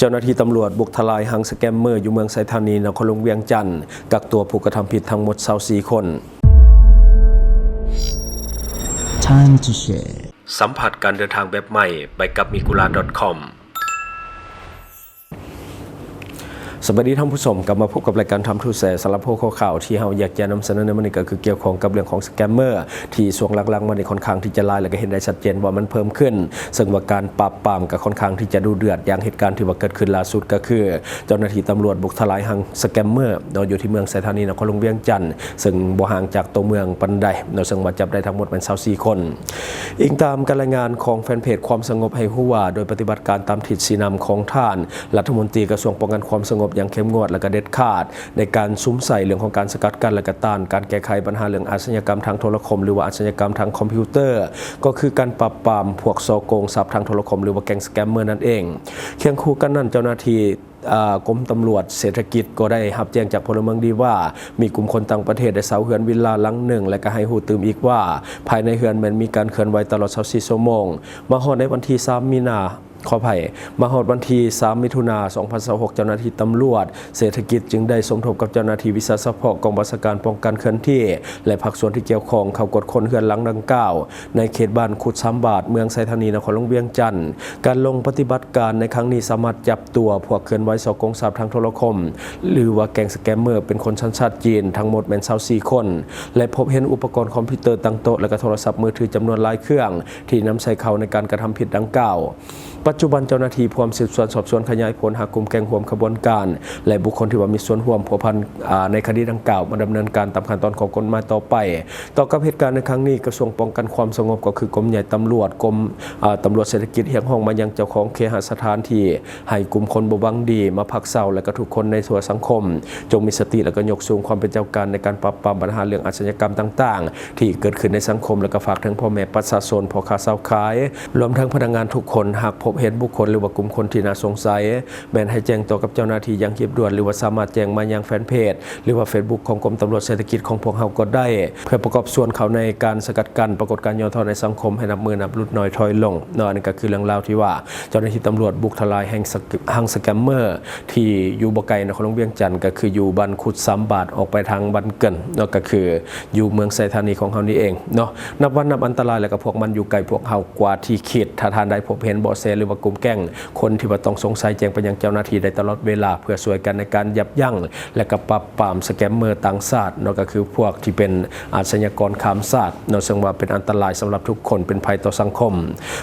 ເຈົ້າໜ້າທີ່ຕຳຫຼວດບຸກທະລາຍຮັງສະແກມເມີຢູ່ເມືອງໄຊທານີ ນະຄອນຫຼວງວຽງຈັນ ກັກຕົວຜູ້ກະທຳຜິດທັງໝົດຊາວສີ່ຄົນ. Time to share. ສຳຜັດການເດີນທາງແບບໃໝ່ ໄປກັບ Migura ດອດຄອມ. ສະບາຍດີທ່ານຜູ້ຊົມ, ກັບມາພົບກັບລາຍການ Time to Share. ສຳລັບຫົວຂໍ້ຂ່າວທີ່ເຮົາຢາກຈະນຳສະເໜີໃນມື້ນີ້ ກໍຄືກ່ຽວຂ້ອງກັບເລື່ອງຂອງສະແກມເມີ ທີ່ຊ່ວງຫຼັງໆມານີ້ຄ່ອນຂ້າງທີ່ຈະຫຼາຍ ແລະ ກໍເຫັນໄດ້ຊັດເຈນວ່າມັນເພີ່ມຂຶ້ນ, ເຊິ່ງວ່າການປາບປາມກໍຄ່ອນຂ້າງທີ່ຈະດຸເດືອດ ຢ່າງເຫດການທີ່ວ່າເກີດຂຶ້ນລ່າສຸດ ກໍຄືເຈົ້າໜ້າທີ່ຕຳຫຼວດບຸກທະລາຍຮັງສະແກມເມີເນາະ ຢູ່ທີ່ເມືອງໄຊທານີ ນະຄອນຫຼວງວຽງຈັນ ເຊິ່ງບໍ່ຫ່າງຈາກຕົວເມືອງປານໃດເນາະ, ເຊິ່ງວ່າຈັບໄດ້ທັງໝົດແມ່ນຊາວສີ່ຄົນ. ອີງຕາມການລາຍງານຂອງແຟນເພຈຄວາມສະຫງົບໃຫ້ຮູ້ວ່າ ໂດຍປະຕິບັດການຕາມທິດຊີ້ນຳຂອງທ່ານລັດຖະມົນຕີກະຊວງປ້ອງກັນຄວາມສະຫງົບຢ່າງເຂັ້ມງວດ ແລະ ກໍເດັດຂາດ ໃນການສຸມໃສ່ເລື່ອງຂອງການສະກັດກັ້ນ ແລະ ກໍຕ້ານການແກ້ໄຂບັນຫາເລື່ອງອາຊະຍາກຳທາງໂທລະຄົມ ຫຼືວ່າອາຊະຍາກຳທາງຄອມພິວເຕີ ກໍຄືການປາບປາມພວກສໍ້ໂກງຊັບທາງໂທລະຄົມ ຫຼືວ່າແກ້ງສະແກມເມີນັ້ນເອງ. ຄຽງຄູ່ກັນນັ້ນ ເຈົ້າໜ້າທີ່ ອາ ກົມຕຳຫຼວດເສດຖະກິດກໍໄດ້ຮັບແຈ້ງຈາກພົນລະເມືອງດີວ່າ ມີກຸ່ມຄົນຕ່າງປະເທດໄດ້ເຊົ່າເຮືອນວິລລາຫຼັງໜຶ່ງ ແລະ ກໍໃຫ້ຮູ້ຕື່ມອີກວ່າ ພາຍໃນເຮືອນແມ່ນມີການເຄື່ອນໄຫວຕະຫຼອດຊາວສີ່ຊົ່ວໂມງ. ມາຮອດໃນວັນທີສາມມີນາ ຂໍອະໄພ ມາຮອດວັນທີສາມມິຖຸນາ ສອງພັນຊາວຫົກ ເຈົ້າໜ້າທີ່ຕຳຫຼວດເສດຖະກິດຈຶ່ງໄດ້ສົມທົບກັບເຈົ້າໜ້າທີ່ວິຊາສະເພາະກອງບັນຊາການປ້ອງກັນເຄື່ອນທີ່ ແລະ ພາກສ່ວນທີ່ກ່ຽວຂ້ອງເຂົ້າກວດຄົ້ນເຮືອນຫຼັງດັ່ງກ່າວ ໃນເຂດບ້ານຂຸດສາມບາດ ເມືອງໄຊທານີ ນະຄອນຫຼວງວຽງຈັນ. ການລົງປະຕິບັດການໃນຄັ້ງນີ້ສາມາດຈັບຕົວພວກເຄື່ອນໄຫວສໍ້ໂກງຊັບທາງໂທລະຄົມ ຫຼືວ່າແກ້ງສະແກມເມີ ເປັນຄົນສັນຊາດຈີນ ທັງໝົດແມ່ນຊາວສີ່ຄົນ ແລະ ພົບເຫັນອຸປະກອນຄອມພິວເຕີຕັ້ງໂຕະ ແລະ ກໍໂທລະສັບມືຖືຈຳນວນຫຼາຍເຄື່ອງ ທີ່ນຳໃຊ້ເຂົ້າໃນການກະທຳຜິດດັ່ງກ່າວ. ປັດຈຸບັນເຈົ້າໜ້າທີ່ພວມສືບສວນສອບສວນຂະຫຍາຍຜົນຫາກຸ່ມແກ້ງຮ່ວມຂະບວນການ ແລະ ບຸກຄົນທີ່ວ່າມີສ່ວນຮ່ວມພົວພັນ ອາ ໃນຄະດີດັ່ງກ່າວມາດຳເນີນການຕາມຂັ້ນຕອນຂອງກົດໝາຍຕໍ່ໄປ. ຕໍ່ກັບເຫດການໃນຄັ້ງນີ້ ກະຊວງປ້ອງກັນຄວາມສະຫງົບ ກໍຄືກົມໃຫຍ່ຕຳຫຼວດ ກົມ ອາ ຕຳຫຼວດເສດຖະກິດ ຮຽກຮ້ອງມາຍັງເຈົ້າຂອງເຄຫະສະຖານທີ່ ໃຫ້ກຸ່ມຄົນບໍ່ຫວັງດີມາພັກເຊົາ ແລະ ກໍທຸກຄົນໃນທົ່ວສັງຄົມ ຈົ່ງມີສະຕິ ແລະ ກໍຍົກສູງຄວາມເປັນເຈົ້າການໃນການປາບປາມບັນຫາເລື່ອງອາຊະຍາກຳຕ່າງໆ ທີ່ເກີດຂຶ້ນໃນສັງຄົມ ແລະ ກໍຝາກເຖິງພໍ່ແມ່ປະຊາຊົນ ພໍ່ຄ້າຊາວຂາຍ ລວມທັງພະນັກງານທຸກຄົນ ຫາກພົບເຫັນບຸກຄົນ ຫຼືວ່າກຸ່ມຄົນທີ່ໜ້າສົງໄສ ແມ່ນໃຫ້ແຈ້ງຕໍ່ກັບເຈົ້າໜ້າທີ່ຢ່າງຮີບດ່ວນ ຫຼືວ່າສາມາດແຈ້ງມາຍັງແຟນເພຈ ຫຼືວ່າເຟສບຸກຂອງກົມຕຳຫຼວດເສດຖະກິດຂອງພວກເຮົາກໍໄດ້ ເພື່ອປະກອບສ່ວນເຂົ້າໃນການສະກັດກັ້ນປາກົດການຫຍໍ້ທໍ້ໃນສັງຄົມໃຫ້ນັບມື້ນັບຫຼຸດນ້ອຍຖອຍລົງເນາະ. ອັນນີ້ກໍຄືເລື່ອງລາວທີ່ວ່າເຈົ້າໜ້າທີ່ຕຳຫຼວດບຸກທະລາຍແຫ່ງສະ ຮັງສະແກມເມີ ທີ່ຢູ່ບໍ່ໄກນະຄອນຫຼວງວຽງຈັນ ກໍຄືຢູ່ບ້ານຂຸດສາມບາດ ອອກໄປທາງບ້ານເກີນເນາະ ກໍຄືຢູ່ເມືອງໄຊທານີຂອງເຮົານີ້ເອງເນາະ. ນັບວັນນັບອັນຕະລາຍ ແລະ ກໍພວກມັນຢູ່ໃກ້ພວກເຮົາກວ່າທີ່ຄິດ. ຖ້າທ່ານໃດພົບເຫັນເບາະແສ ຫຼືວ່າກຸ່ມແກ້ງ ຄົນທີ່ວ່າຕ້ອງສົງໄສແຈ້ງໄປຍັງເຈົ້າໜ້າທີ່ໄດ້ຕະຫຼອດເວລາ ເພື່ອຊ່ວຍກັນໃນການຢັບຢັ້ງ ແລະ ກໍປາບປາມສະແກມເມີຕ່າງຊາດເນາະ ກໍຄືພວກທີ່ເປັນອາຊະຍາກອນຂ້າມຊາດເນາະ ເຊິ່ງວ່າເປັນອັນຕະລາຍສຳລັບທຸກຄົນ ເປັນໄພຕໍ່ສັງຄົມ.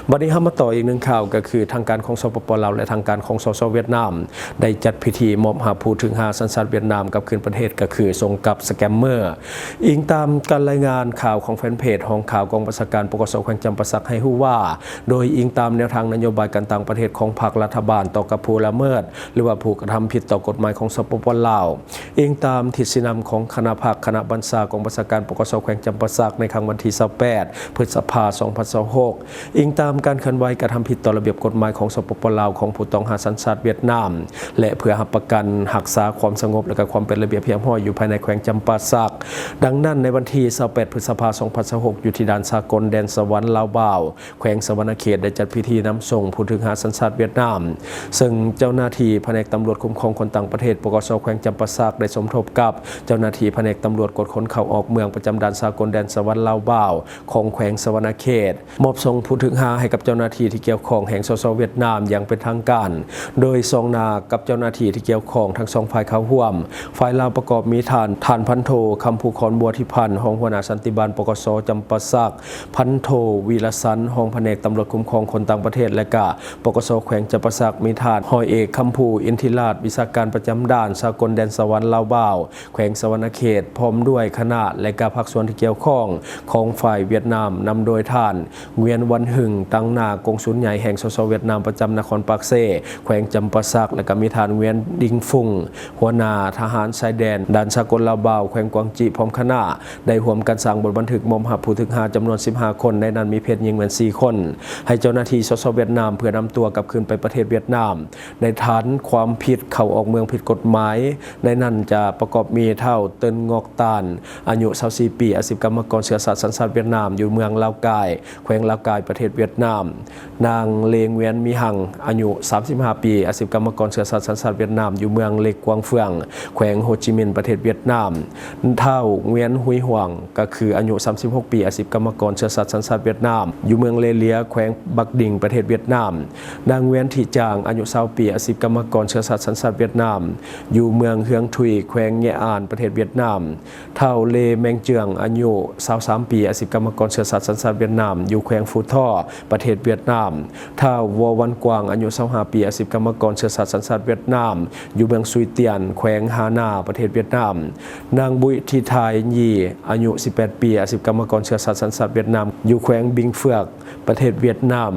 ບັດນີ້ເຮົາມາຕໍ່ອີກໜຶ່ງຂ່າວ ກໍຄືທາງການຂອງ ສປປ ລາວ ແລະ ທາງການຂອງ ສສ ຫວຽດນາມ ໄດ້ຈັດພິທີມອບຮັບຜູ້ຖືກຫາສັນຊາດຫວຽດນາມກັບຄືນປະເທດ ກໍຄືສົ່ງກັບສະແກມເມີ. ອີງຕາມການລາຍງານຂ່າວຂອງແຟນເພຈຫ້ອງຂ່າວກອງບັນຊາການ ປກສ ແຂວງຈຳປາສັກ ໃຫ້ຮູ້ວ່າ ໂດຍອີງຕາມແນວທາງນະໂຍບາຍການຕ່າງປະເທດຂອງພັກລັດຖະບານຕໍ່ກັບຜູ້ລະເມີດ ຫຼືວ່າຜູ້ກະທຳຜິດຕໍ່ກົດໝາຍຂອງ ສປປ ລາວ, ອີງຕາມທິດຊີ້ນຳຂອງຄະນະພັກ ຄະນະບັນຊາກອງບັນຊາການ ປກສ ແຂວງຈຳປາສັກ ໃນຄັ້ງວັນທີຊາວແປດ ພຶດສະພາ ສອງພັນຊາວຫົກ, ອີງຕາມການເຄື່ອນໄຫວກະທຳຜິດຕໍ່ລະບຽບກົດໝາຍຂອງ ສປປ ລາວ ຂອງຜູ້ຕ້ອງຫາສັນຊາດຫວຽດນາມ ແລະ ເພື່ອຮັບປະກັນຮັກສາຄວາມສະຫງົບ ແລະ ກະຄວາມເປັນລະບຽບຮຽບຮ້ອຍຢູ່ພາຍໃນແຂວງຈຳປາສັກ. ດັ່ງນັ້ນ, ໃນວັນທີຊາວແປດ ພຶດສະພາ ສອງພັນຊາວຫົກ ຢູ່ທີ່ດ່ານສາກົນແດນສະຫວັນລາວບາວ ແຂວງສະຫວັນນະເຂດ ໄດ້ຈັດພິທີນຳສົ່ງຜູ້ຖືກຫາສັນຊາດຫວຽດນາມ, ເຊິ່ງເຈົ້າໜ້າທີ່ພະແນກຕຳຫຼວດຄຸ້ມຄອງຄົນຕ່າງປະເທດ ປກສ ແຂວງຈຳປາສັກ ໄດ້ສົມທົບກັບເຈົ້າໜ້າທີ່ພະແນກຕຳຫຼວດກວດຄົນເຂົ້າອອກເມືອງ ປະຈຳດ່ານສາກົນແດນສະຫວັນລາວບາວ ຂອງແຂວງສະຫວັນນະເຂດ ມອບສົ່ງຜູ້ຖືກຫາໃຫ້ກັບເຈົ້າໜ້າທີ່ທີ່ກ່ຽວຂ້ອງແຫ່ງ ສສ ຫວຽດນາມ ຢ່າງເປັນທາງການ, ໂດຍຊອງໜ້າກັບເຈົ້າໜ້າທີ່ທີ່ກ່ຽວຂ້ອງທັງສອງຝ່າຍເຂົ້າຮ່ວມ. ຝ່າຍລາວປະກອບມີທ່ານ ທ່ານພັນໂທ ຄຳພູຄອນ ບົວທິພັນ ຮອງຫົວໜ້າສັນຕິບານ ປກສ ຈຳປາສັກ, ພັນໂທ ວີລະສັນ ຮອງພະແນກຕຳຫຼວດຄຸ້ມຄອງຄົນຕ່າງປະເທດ ແລະ ກະ ປກສ ແຂວງຈຳປາສັກ, ມີທ່ານ ຮ້ອຍເອກ ຄຳພູ ອິນທິລາດ ວິຊາການປະຈຳດ່ານສາກົນແດນສະຫວັນລາວບາວ ແຂວງສະຫວັນນະເຂດ ພ້ອມດ້ວຍຄະນະ ແລະ ກະພາກສ່ວນທີ່ກ່ຽວຂ້ອງຂອງຝ່າຍຫວຽດນາມ ນຳໂດຍທ່ານ ງວຽນ ວັນຫຶງ ຕາງໜ້າກົງສຸນໃຫຍ່ແຫ່ງ ສສ ຫວຽດນາມ ປະຈຳນະຄອນປາກເຊ ແຂວງຈຳປາສັກ ແລະ ກະມີທ່ານ ງວຽນ ດິງຟຸງ ຫົວໜ້າທະຫານຊາຍແດນດ່ານສາກົນລາວບາວ ແຂວງກວາງຈີ ພ້ອມຄະນະ ໄດ້ຮ່ວມກັນສ້າງບົດບັນທຶກມອບຮັບຜູ້ຖືກຫາຈຳນວນສິບຫ້າຄົນ, ໃນນັ້ນມີເພດຍິງແມ່ນສີ່ຄົນ, ໃຫ້ເຈົ້າໜ້າທີ່ ສສ ຫວຽດນາມ ເພື່ອນຳຕົວກັບຄືນໄປປະເທດຫວຽດນາມ ໃນຖານຄວາມຜິດເຂົ້າອອກເມືອງຜິດກົດໝາຍ. ໃນນັ້ນຈະປະກອບມີທ້າວ ເຕີນ ງອກຕານ ອາຍຸຊາວສີ່ປີ ອາຊີບກຳມະກອນເຊື້ອຊາດສັນຊາດຫວຽດນາມ ຢູ່ເມືອງລາວກາຍ ແຂວງລາວກາຍ ປະເທດຫວຽດນາມ, ນາງ ເລ ງວຽນ ມີຮັງ ອາຍຸສາມສິບຫ້າປີ ອາຊີບກຳມະກອນເຊື້ອຊາດສັນຊາດຫວຽດນາມ ຢູ່ເມືອງເລກກວາງເຟືອງ ແຂວງໂຮຈິມິນ ປະເທດຫວຽດນາມ, ທ້າວ ງວຽນ ຮຸຍຫວາງ ກໍຄືອາຍຸສາມສິບຫົກປີ ອາຊີບກຳມະກອນເຊື້ອຊາດສັນຊາດຫວຽດນາມ ຢູ່ເມືອງເລເລຍ ແຂວງບັກດິງ ປະເທດຫວຽດນາມ, ນາງ ງວຽນ ທີຈາງ ອາຍຸຊາວປີ ອາຊີບກຳມະກອນເຊື້ອຊາດສັນຊາດຫວຽດນາມ ຢູ່ເມືອງເຮືອງທຸຍ ແຂວງເງຍອານ ປະເທດຫວຽດນາມ, ທ້າວ ເລ ແມງເຈື່ອງ ອາຍຸຊາວສາມປີ ອາຊີບກຳມະກອນເຊື້ອຊາດສັນຊາດຫວຽດນາມ ຢູ່ແຂວງຟູທໍ້ ປະເທດຫວຽດນາມ, ທ້າວ ວໍວັນກວາງ ອາຍຸຊາວຫ້າປີ ອາຊີບກຳມະກອນເຊື້ອຊາດສັນຊາດຫວຽດນາມ ຢູ່ເມືອງຊຸຍຕຽນ ແຂວງຮ່ານາ ປະເທດຫວຽດນາມ, ນາງ ບຸຍ ທີທາຍຢີ ອາຍຸສິບແປດປີ ອາຊີບກຳມະກອນເຊື້ອຊາດສັນຊາດຫວຽດນາມ ຢູ່ແຂວງບິງເຟືອກ ປະເທດຫວຽດນາມ,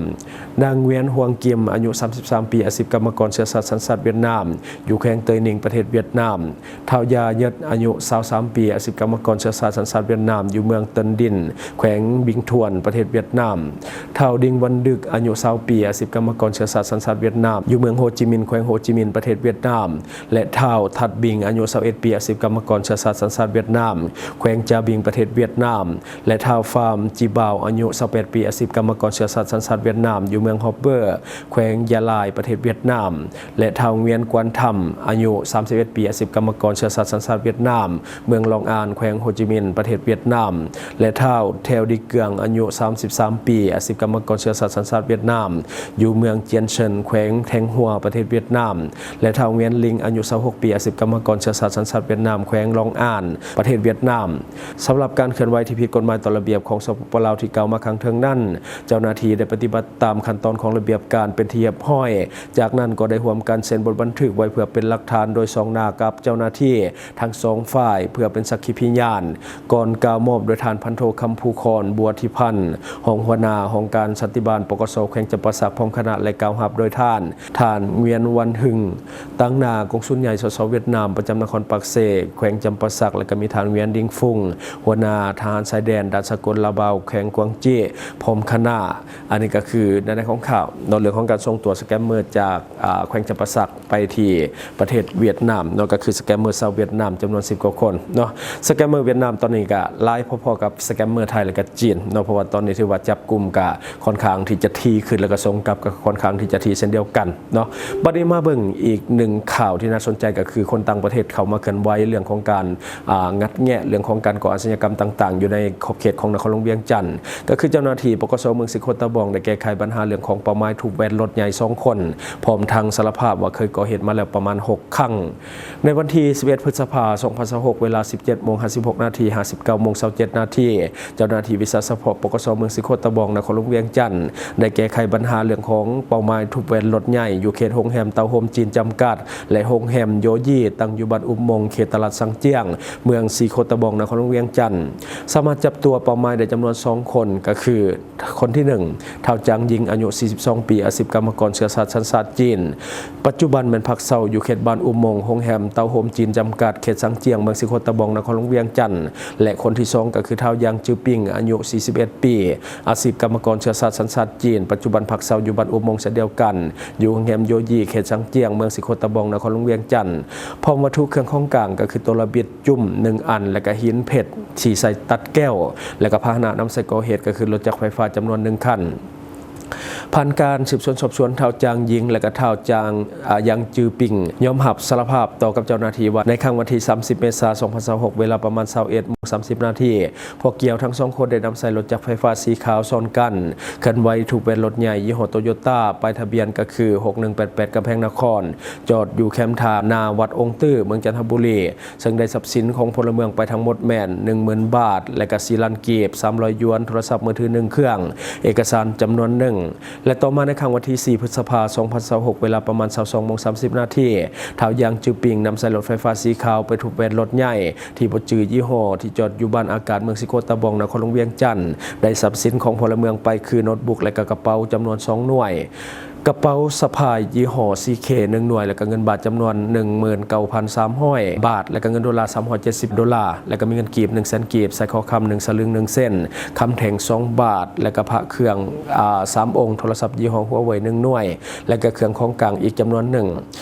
ນາງ ງວຽນ ຮວງກິມ ອາຍຸສາມສິບສາມປີ ອາຊີບກຳມະກອນເຊື້ອຊາດສັນຊາດຫວຽດນາມ ຢູ່ແຂວງເຕີຍໜິງ ປະເທດຫວຽດນາມ, ທ້າວ ຢາ ເຢິດ ອາຍຸຊາວສາມປີ ອາຊີບກຳມະກອນເຊື້ອຊາດສັນຊາດຫວຽດນາມ ຢູ່ເມືອງເຕີນດິນ ແຂວງບິງທວນ ປະເທດຫວຽດນາມ, ທ້າວ ດິງ ວັນດຶກ ອາຍຸຊາວປີ ອາຊີບກຳມະກອນເຊື້ອຊາດສັນຊາດຫວຽດນາມ ຢູ່ເມືອງໂຮຈິມິນ ແຂວງໂຮຈິມິນ ປະເທດຫວຽດນາມ ແລະ ທ້າວ ທັດ ບິງ ອາຍຸຊາວເອັດປີ ອາຊີບກຳມະກອນເຊື້ອຊາດສັນຊາດຫວຽດນາມ ແຂວງຈາບິງ ປະເທດຫວຽດນາມ ແລະ ທ້າວ ຟາມ ຈີບາວ ອາຍຸຊາວແປດປີ ອາຊີບກຳມະກອນເຊື້ອຊາດສັນຊາດຫວຽດນາມ ຢູ່ເມືອງຮອບເບີ ແຂວງຢາລາຍ ປະເທດຫວຽດນາມ ແລະ ທ້າວ ງວຽນ ກວານທຳ ອາຍຸສາມສິບເອັດປີ ອາຊີບກຳມະກອນເຊື້ອຊາດສັນຊາດຫວຽດນາມ ເມືອງລອງອານ ແຂວງໂຮຈິມິນ ປະເທດຫວຽດນາມ ແລະ ທ້າວ ແທວ ດີເກືອງ ອາຍຸສາມສິບສາມປີ ອາຊີບກຳມະກອນເຊື້ອຊາດສັນຊາດຫວຽດນາມ ຢູ່ເມືອງຈຽນເຊີນ ແຂວງແທງຫົວ ປະເທດຫວຽດນາມ ແລະ ທ້າວ ງວຽນ ລິງ ອາຍຸຊາວຫົກປີ ອາຊີບກຳມະກອນເຊື້ອຊາດສັນຊາດຫວຽດນາມ ແຂວງລອງອານ ປະເທດຫວຽດນາມ. ສຳລັບການເຄື່ອນໄຫວທີ່ຜິດກົດໝາຍຕໍ່ລະບຽບຂອງ ສປປ ລາວ ທີ່ກ່າວມາຂ້າງເທິງນັ້ນ, ເຈົ້າໜ້າທີ່ໄດ້ປະຕິບັດຕາມຂັ້ນຕອນຂອງລະບຽບການເປັນທີ່ຮຽບຮ້ອຍ. ຈາກນັ້ນກໍໄດ້ຮ່ວມກັນເຊັນບົດບັນທຶກໄວ້ເພື່ອເປັນຫຼັກຖານໂດຍສ່ອງໜ້າກັບເຈົ້າໜ້າທີ່ທັງສອງຝ່າຍ ເພື່ອເປັນສັກຂີພິຍານ. ກ່ອນກ່າວມອບໂດຍທ່ານ ພັນໂທ ຄຳພູຄອນ ບົວທິພັນ ຮອງຫົວໜ້າຫ້ອງການສັນຕິບານ ປກສ ແຂວງຈຳປາສັກ ພ້ອມຄະນະ ແລະ ກ່າວຮັບໂດຍທ່ານ ທ່ານ ງວຽນ ວັນຮຶງ ຕາງໜ້າກົງສຸນໃຫຍ່ ສສ ຫວຽດນາມ ປະຈຳນະຄອນປາກເຊ ແຂວງຈຳປາສັກ ແລະ ກໍມີທ່ານ ຫວຽນ ດິງຟຸງ ຫົວໜ້າທະຫານຊາຍແດນດ່ານສາກົນລາວບາວ ແຂວງກວາງຈີ້ ພ້ອມຄະນະ. ອັນນີ້ກໍຄືໃນຂອງຂ່າວເນາະ ເລື່ອງຂອງການສົ່ງຕົວສະແກມເມີຈາກ ອາ ແຂວງຈຳປາສັກໄປທີ່ປະເທດຫວຽດນາມເນາະ ກໍຄືສະແກມເມີຊາວຫວຽດນາມຈຳນວນສິບກວ່າຄົນເນາະ. ສະແກມເມີຫວຽດນາມຕອນນີ້ກໍຫຼາຍພໍໆກັບສະແກມເມີໄທ ແລະ ກໍຈີນເນາະ ເພາະວ່າຕອນນີ້ຖືວ່າຈັບກຸມກໍຄ່ອນຂ້າງທີ່ຈະຖີ່ຂຶ້ນ ແລະ ກໍສົ່ງກັບກໍຄ່ອນຂ້າງທີ່ຈະຖີ່ເຊັ່ນດຽວກັນເນາະ. ບັດນີ້ມາເບິ່ງອີກໜຶ່ງຂ່າວທີ່ໜ້າສົນໃຈ ກໍຄືຄົນຕ່າງປະເທດເຂົ້າມາເຄື່ອນໄຫວເລື່ອງຂອງການ ອາ ງັດແງະເລື່ອງຂອງການກໍ່ອາຊະຍາກຳຕ່າງໆ ຢູ່ໃນຂອບເຂດຂອງນະຄອນຫຼວງວຽງຈັນ ກໍຄືເຈົ້າໜ້າທີ່ ປກສ ເມືອງສີໂຄດຕະບອງ ໄດ້ແກ້ໄຂບັນຫາເລື່ອງຂອງເປົ້າໝາຍທຸບແວ່ນລົດໃຫຍ່ສອງຄົນ ພ້ອມທັງສາລະພາບວ່າເຄີຍກໍ່ເຫດມາແລ້ວປະມານຫົກຄັ້ງ. ໃນວັນທີສິບເອັດ ພຶດສະພາ ສອງພັນຊາວຫົກ ເວລາສິບເຈັດໂມງຫ້າສິບຫົກນາທີ ຫາສິບເກົ້າໂມງຊາວເຈັດນາທີ ເຈົ້າໜ້າທີ່ວິຊາສະເພາະ ປກສ ເມືອງສີໂຄດຕະບອງ ນະຄອນຫຼວງວຽງຈັນ ໄດ້ແກ້ໄຂບັນຫາເລື່ອງຂອງເປົ້າໝາຍທຸບແວ່ນລົດໃຫຍ່ ຢູ່ເຂດໂຮງແຮມເຕົ້າໂຮມຈີນຈຳກັດ ແລະ ໂຮງແຮມໂຢຢີ ຕັ້ງຢູ່ບ້ານອຸບມົງ ເຂດຕະຫຼາດຊາງຈຽງ ເມືອງສີໂຄດຕະບອງ ນະຄອນຫຼວງວຽງຈັນ ສາມາດຈັບຕົວເປົ້າໝາຍໄດ້ຈຳນວນສອງຄົນ ກໍຄື ຄົນທີໜຶ່ງ ທ້າວ ຈາງຍິງ ອາຍຸສີ່ສິບສອງປີ ອາຊີບກຳມະກອນເຊື້ອຊາດສັນຊາດຈີນ ປັດຈຸບັນແມ່ນພັກເຊົ່າຢູ່ເຂດບ້ານອຸບມົງ ໂຮງແຮມເຕົ້າໂຮມຈີນຈຳກັດ ເຂດຊາງຈຽງ ເມືອງສີໂຄດຕະບອງ ນະຄອນຫຼວງວຽງຈັນ ແລະ ຄົນທີສອງ ກໍຄື ທ້າວ ຢາງ ຈື່ປິງ ອາຍຸສີ່ສິບເອັດປີ ອາຊີບກຳມະກອນເຊື້ອຊາດສັນຊາດຈີນ ປັດຈຸບັນພັກເຊົ່າຢູ່ບ້ານອຸບມົງເຊັ່ນດຽວກັນ ຢູ່ໂຮງແຮມໂຢຢີ ເຂດຊາງຈຽງ ເມືອງສີໂຄດຕະບອງ ນະຄອນຫຼວງວຽງຈັນ ພ້ອມວັດຖຸເຄື່ອງຂອງກາງ ກໍຄືໂຕລະບິດ ຈຸ້ມໜຶ່ງອັນ ແລະ ກະຫີນເພັດທີ່ໃຊ້ຕັດແກ້ວ ແລະ ກະພາຫະນະນຳໃຊ້ກໍ່ເຫດ ກໍຄືລົດຈັກໄຟຟ້າຈຳນວນໜຶ່ງຄັນ. ຜ່ານການສືບສວນສອບສວນ ທ້າວ ຈາງຍິງ ແລະ ກະທ້າວ ຈາງ ອາ ຢາງ ຈື່ປິງ ຍອມຮັບສາລະພາບຕໍ່ກັບເຈົ້າໜ້າທີ່ວ່າ ໃນຄ່ຳວັນທີສາມສິບ ເມສາ ສອງພັນຊາວຫົກ ເວລາປະມານຊາວເອັດໂມງສາມສິບນາທີ ພວກກ່ຽວທັງສອງຄົນໄດ້ນຳໃຊ້ລົດຈັກໄຟຟ້າສີຂາວຊ້ອນກັນ ເຄື່ອນໄຫວທຸບແວ່ນລົດໃຫຍ່ຍີ່ຫໍ້ໂຕໂຢຕ້າ ປ້າຍທະບຽນກໍຄື ຫົກໜຶ່ງແປດແປດ ກຳແພງນະຄອນ ຈອດຢູ່ແຄມທ່າໜ້າວັດອົງຕື້ ເມືອງຈັນທະບູລີ ເຊິ່ງໄດ້ຊັບສິນຂອງພົນລະເມືອງໄປທັງໝົດແມ່ນ ໜຶ່ງໝື່ນບາດ ແລະ ກະສີ່ລ້ານກີບ, ສາມຮ້ອຍຢວນ, ໂທລະສັບມືຖືໜຶ່ງເຄື່ອງ, ເອກະສານຈຳນວນໜຶ່ງ ແລະ ຕໍ່ມາໃນຄ່ຳວັນທີສີ່ ພຶດສະພາ ສອງພັນຊາວຫົກ ເວລາປະມານຊາວສອງໂມງສາມສິບນາທີ ທ້າວ ຢາງ ຈື່ປິງ ນຳໃຊ້ລົດໄຟຟ້າສີຂາວໄປທຸບແວ່ນລົດໃຫຍ່ທີ່ບໍ່ຈື່ຍີ່ຫໍ້ ທີ່ຈອດຢູ່ບ້ານອາກາດ ເມືອງສີໂຄດຕະບອງ ນະຄອນຫຼວງວຽງຈັນ ໄດ້ຊັບສິນຂອງພົນລະເມືອງໄປຄືໂນ້ດບຸກ ແລະ ກະກະເປົາຈຳນວນສອງໜ່ວຍ. ກະເປົາສະພາຍຍີ່ຫໍ້ ຊີເຄ ໜຶ່ງໜ່ວຍ ແລ້ວກະເງິນບາດຈຳນວນໜຶ່ງໝື່ນເກົ້າພັນສາມຮ້ອຍບາດ ແລ້ວກະເງິນໂດລາສາມຮ້ອຍເຈັດສິບໂດລາ ແລ້ວກະມີເງິນກີບໜຶ່ງແສນກີບ, ສາຍຄໍຄຳໜຶ່ງສະລຶງໜຶ່ງເສັ້ນ, ຄຳແທ່ງສອງບາດ ແລ້ວກະພະເຄື່ອງ ອາ ສາມອົງ, ໂທລະສັບຍີ່ຫໍ້ ຫົວເຫວີຍ ໜຶ່ງໜ່ວຍ ແລະ ກະເຄື່ອງຂອງກາງອີກຈຳນວນໜຶ່ງ.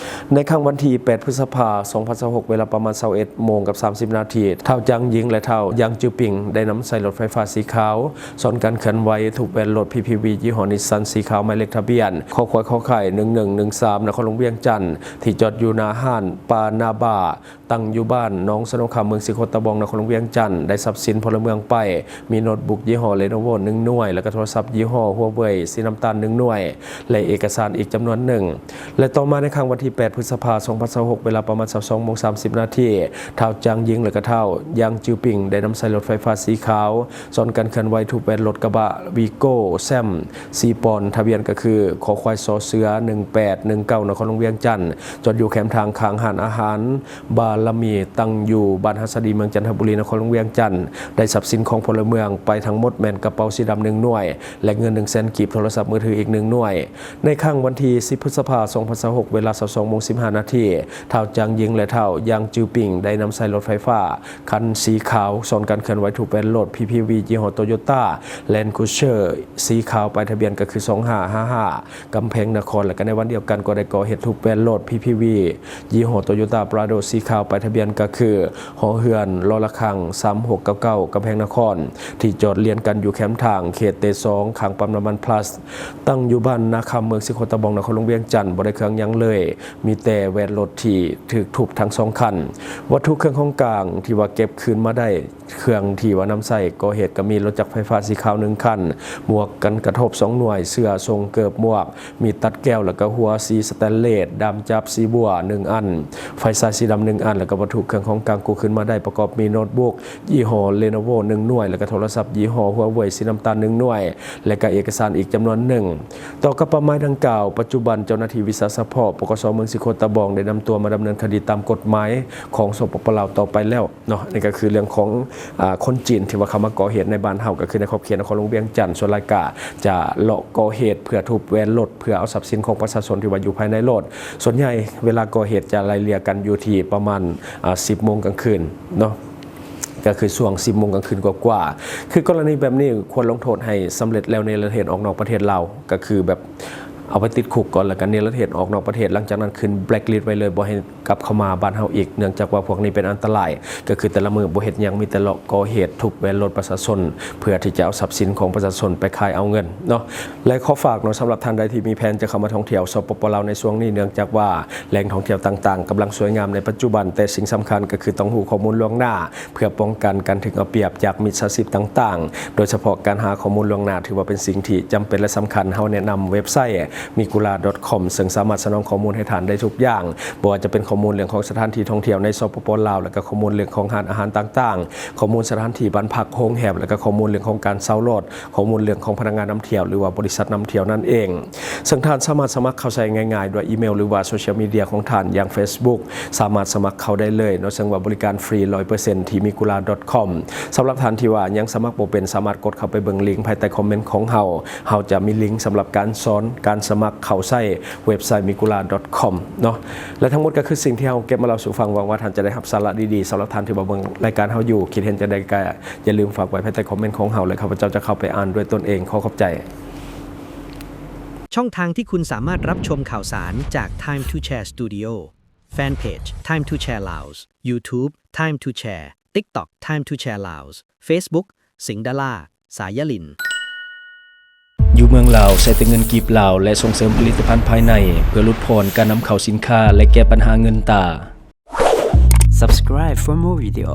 ໃນຄ່ຳວັນທີແປດ ພຶດສະພາ ສອງພັນຊາວຫົກ ເວລາປະມານຊາວເອັດໂມງກັບສາມສິບນາທີ, ທ້າວ ຈາງ ຍິງ ແລະ ທ້າວ ຢາງ ຈືອ ປິງ ໄດ້ນຳໃຊ້ລົດໄຟຟ້າສີຂາວ ຊ້ອນກັນເຄື່ອນໄຫວທຸກແວ່ນລົດ ພີພີວີ ຍີ່ຫໍ້ ນິດສັນ ສີຂາວ ໝາຍເລກທະບຽນ ຄຄ ໜຶ່ງໜຶ່ງໜຶ່ງສາມ ນະຄອນຫຼວງວຽງຈັນ ທີ່ຈອດຢູ່ໜ້າຮ້ານປານາບາ ຕັ້ງຢູ່ບ້ານໜອງສະໂນຄາມ ເມືອງສີໂຄດຕະບອງ ນະຄອນຫຼວງວຽງຈັນ ໄດ້ຊັບສິນພົນລະເມືອງໄປ ມີໂນ້ດບຸກຍີ່ຫໍ້ ເລໂນໂວ ໜຶ່ງໜ່ວຍ ແລະ ກະໂທລະສັບຍີ່ຫໍ້ ຫົວເຫວີຍ ສີນ້ຳຕານ ໜຶ່ງໜ່ວຍ ແລະ ເອກະສານອີກຈຳນວນໜຶ່ງ. ແລະ ຕໍ່ມາໃນຄ່ຳວັນທີແປດ ພຶດສະພາ ສອງພັນຊາວຫົກ ເວລາປະມານຊາວສອງໂມງສາມສິບນາທີ, ທ້າວ ຈາງ ຍິງ ແລະ ກະທ້າວ ຢາງ ຈືອ ປິງ ໄດ້ນຳໃຊ້ລົດໄຟຟ້າສີຂາວ ຊ້ອນກັນເຄື່ອນໄຫວທຸກແວ່ນລົດກະບະ ວີໂກ້ ແຊມ ສີ່ປອນ, ທະບຽນກະຄື ຄໍຄວາຍ ສໍເສືອ ໜຶ່ງແປດໜຶ່ງເກົ້າ ນະຄອນຫຼວງວຽງຈັນ ຈອດຢູ່ແຄມທາງຂ້າງຮ້ານອາຫານບາລະມີ ຕັ້ງຢູ່ບ້ານຫັດສະດີ ເມືອງຈັນທະບູລີ ນະຄອນຫຼວງວຽງຈັນ ໄດ້ຊັບສິນຂອງພົນລະເມືອງໄປທັງໝົດແມ່ນກະເປົາສີດຳໜຶ່ງໜ່ວຍ ແລະ ເງິນໜຶ່ງແສນກີບ, ໂທລະສັບມືຖືອີກໜຶ່ງໜ່ວຍ. ໃນຄ່ຳວັນທີສິບ ພຶດສະພາ ສອງພັນຊາວຫົກ ເວລາຊາວສອງໂມງສິບຫ້ານາທີ, ທ້າວ ຈາງ ຍິງ ແລະ ທ້າວ ຢາງ ຈືອ ປິງ ໄດ້ນຳໃຊ້ລົດໄຟຟ້າຄັນສີຂາວ ຊ້ອນກັນເຄື່ອນໄຫວທຸກແວ່ນລົດ ພີພີວີ ຍີ່ຫໍ້ ໂຕໂຍຕ້າ ແລນຄຣູເຊີ ສີຂາວ ປ້າຍທະບຽນກະຄື ສອງຫ້າຫ້າຫ້າ ກຳແພງນະຄອນ ແລະ ກະໃນວັນດຽວກັນກໍໄດ້ກໍ່ເຫດທຸບແວ່ນລົດ ພີພີວີ ຍີ່ຫໍ້ ໂຕໂຍຕ້າ ປຣາໂດ ສີຂາວ ປ້າຍທະບຽນກະຄື ຫໍເຮືອນ ລໍລະຄັງ ສາມຫົກເກົ້າເກົ້າ ກຳແພງນະຄອນ ທີ່ຈອດລຽນກັນຢູ່ແຄມທາງເຂດເຕສອງ ຂ້າງປ້ຳນ້ຳມັນພລັສ ຕັ້ງຢູ່ບ້ານນາຄຳ ເມືອງສີໂຄດຕະບອງ ນະຄອນຫຼວງວຽງຈັນ ບໍ່ໄດ້ເຄື່ອງຫຍັງເລີຍ ມີແຕ່ແວ່ນລົດທີ່ຖືກທຸບທັງສອງຄັນ. ວັດຖຸເຄື່ອງຂອງກາງທີ່ວ່າເກັບຄືນມາໄດ້ ເຄື່ອງທີ່ວ່ານຳໃຊ້ກໍ່ເຫດກະມີລົດຈັກໄຟຟ້າສີຂາວໜຶ່ງຄັນ, ໝວກກັນກະທົບສອງໜ່ວຍ, ເສື້ອ ສົ້ງ ເກີບ ໝວກ, ມີດຕັດແກ້ວ ແລ້ວກະຫົວສີສະແຕນເລດ, ດ້າມຈັບສີບົວໜຶ່ງອັນ, ໄຟສາຍສີດຳໜຶ່ງອັນ ແລ້ວກະວັດຖຸເຄື່ອງຂອງກາງກູ້ຄືນມາໄດ້ປະກອບມີໂນ້ດບຸກຍີ່ຫໍ້ ເລໂນໂວ ໜຶ່ງໜ່ວຍ ແລ້ວກະໂທລະສັບຍີ່ຫໍ້ ຫົວເຫວີຍ ສີນ້ຳຕານ ໜຶ່ງໜ່ວຍ ແລະກະເອກະສານອີກຈຳນວນໜຶ່ງ. ຕໍ່ກັບເປົ້າໝາຍດັ່ງກ່າວ, ປັດຈຸບັນເຈົ້າໜ້າທີ່ວິຊາສະເພາະ ປກສ ເມືອງສີໂຄດຕະບອງ ໄດ້ນຳຕົວມາດຳເນີນຄະດີຕາມກົດໝາຍຂອງ ສປປ ລາວ ຕໍ່ໄປແລ້ວ. ເນາະ ນີ້ກະຄືເລື່ອງຂອງ ອາ ຄົນຈີນທີ່ວ່າເຂົ້າມາກໍ່ເຫດໃນບ້ານເຮົາ ກະຄືໃນຂອບເຂດນະຄອນຫຼວງວຽງຈັນ ສ່ວນຫຼາຍກະຈະເລາະກໍ່ເຫດເພື່ອທຸບແວ່ນລົດ ເພື່ອເອົາຊັບສິນຂອງປະຊາຊົນທີ່ວ່າຢູ່ພາຍໃນລົດ. ສ່ວນໃຫຍ່ເວລາກໍ່ເຫດຈະໄລ່ເລ່ຍກັນຢູ່ທີ່ປະມານ ອາ ສິບໂມງກາງຄືນເນາະ ກະຄືຊ່ວງສິບໂມງກາງຄືນກວ່າໆ. ຄືກໍລະນີແບບນີ້ຄວນລົງໂທດໃຫ້ສຳເລັດແລ້ວ ເນລະເທດອອກນອກປະເທດລາວ ກະຄືແບບເອົາໄປຕິດຄຸກກ່ອນ ແລ້ວກະເນລະເທດອອກນອກປະເທດ ຫຼັງຈາກນັ້ນຂຶ້ນແບລັກລິດໄວ້ເລີຍ ບໍ່ໃຫ້ ກັບເຂົ້າມາບ້ານເຮົາອີກ ເນື່ອງຈາກວ່າພວກນີ້ເປັນອັນຕະລາຍ ກະຄືແຕ່ລະມື້ບໍ່ເຮັດຫຍັງ ມີແຕ່ເລາະກໍ່ເຫດທຸບແວ່ນລົດປະຊາຊົນ ເພື່ອທີ່ຈະເອົາຊັບສິນຂອງປະຊາຊົນໄປຂາຍເອົາເງິນເນາະ. ແລະ ຂໍຝາກເນາະ ສຳລັບທ່ານໃດທີ່ມີແຜນຈະເຂົ້າມາທ່ອງທ່ຽວ ສປປ ລາວ ໃນຊ່ວງນີ້ ເນື່ອງຈາກວ່າແຫຼ່ງທ່ອງທ່ຽວຕ່າງໆກຳລັງສວຍງາມໃນປັດຈຸບັນ ແຕ່ສິ່ງສຳຄັນກະຄືຕ້ອງຮູ້ຂໍ້ມູນລ່ວງໜ້າ ເພື່ອປ້ອງກັນການຖືກເອົາປຽບຈາກມິດສາຊີບຕ່າງໆ ໂດຍສະເພາະການຫາຂໍ້ມູນລ່ວງໜ້າ ຖືວ່າເປັນສິ່ງທີ່ຈຳເປັນ ແລະ ສຳຄັນ. ເຮົາແນະນຳເວັບໄຊ ມີກູລາ ດອດຄອມ ເຊິ່ງສາມາດສະໜອງຂໍ້ມູນໃຫ້ທ່ານໄດ້ທຸກຢ່າງ ບໍ່ວ່າຈະເປັນຂໍ້ມູນເລື່ອງຂອງສະຖານທີ່ທ່ອງທ່ຽວໃນ ສປປ ລາວ ແລະກະຂໍ້ມູນເລື່ອງຂອງຮ້ານອາຫານຕ່າງໆ, ຂໍ້ມູນສະຖານທີ່ບ້ານພັກ, ໂຮງແຮມ ແລະກະຂໍ້ມູນເລື່ອງຂອງການເຊົ່າລົດ, ຂໍ້ມູນເລື່ອງຂອງພະນັກງານນຳທ່ຽວ ຫຼືວ່າບໍລິສັດນຳທ່ຽວນັ້ນເອງ. ເຊິ່ງທ່ານສາມາດສະໝັກເຂົ້າໃຊ້ງ່າຍໆດ້ວຍອີເມວ ຫຼືວ່າໂຊຊຽວມີເດຍຂອງທ່ານ ຢ່າງເຟສບຸກ ສາມາດສະໝັກເຂົ້າໄດ້ເລີຍເນາະ ເຊິ່ງວ່າບໍລິການຟຣີ ຮ້ອຍເປີເຊັນ ທີ່ ມີກູລາ ດອດຄອມ. ສຳລັບທ່ານທີ່ວ່າຍັງສະໝັກບໍ່ເປັນ ສາມາດກົດເຂົ້າໄປເບິ່ງລິງພາຍໃຕ້ຄອມເມັນຂອງເຮົາ. ເຮົາຈະມີລິງສຳລັບການສອນການສະໝັກເຂົ້າໃຊ້ເວັບໄຊ ມີກູລາ ດອດຄອມ ເນາະ. ແລະ ທັງໝົດກະຄືສິ່ງທີ່ເຮົາເກັບມາເລົ່າສູ່ຟັງ. ຫວັງວ່າທ່ານຈະໄດ້ຮັບສາລະດີໆ. ສຳລັບທ່ານທີ່ວ່າເບິ່ງລາຍການເຮົາຢູ່ ຄິດເຫັນຈັ່ງໃດກະຢ່າລືມຝາກໄວ້ພາຍໃຕ້ຄອມເມັນຂອງເຮົາ ແລະ ຂ້າພະເຈົ້າຈະເຂົ້າໄປອ່ານດ້ວຍຕົນເອງ. ຂໍຂອບໃຈ. ຊ່ອງທາງທີ່คุณสามารถรับชมข่าวสารจาก Time to Share Studio Fanpage Time to Share Laos YouTube Time to Share TikTok Time to Share Laos Facebook สิงห์ดารา สายยะหลิ่น ຢູ່ເມືອງລາວໃຊ້ແຕ່ເງິນກີບລາວ ແລະ ສົ່ງເສີມຜະລິດຕະພັນພາຍໃນ ເພື່ອຫຼຸດຜ່ອນການນຳເຂົ້າສິນຄ້າ ແລະ ແກ້ບັນຫາເງິນຕາ. Subscribe for more video.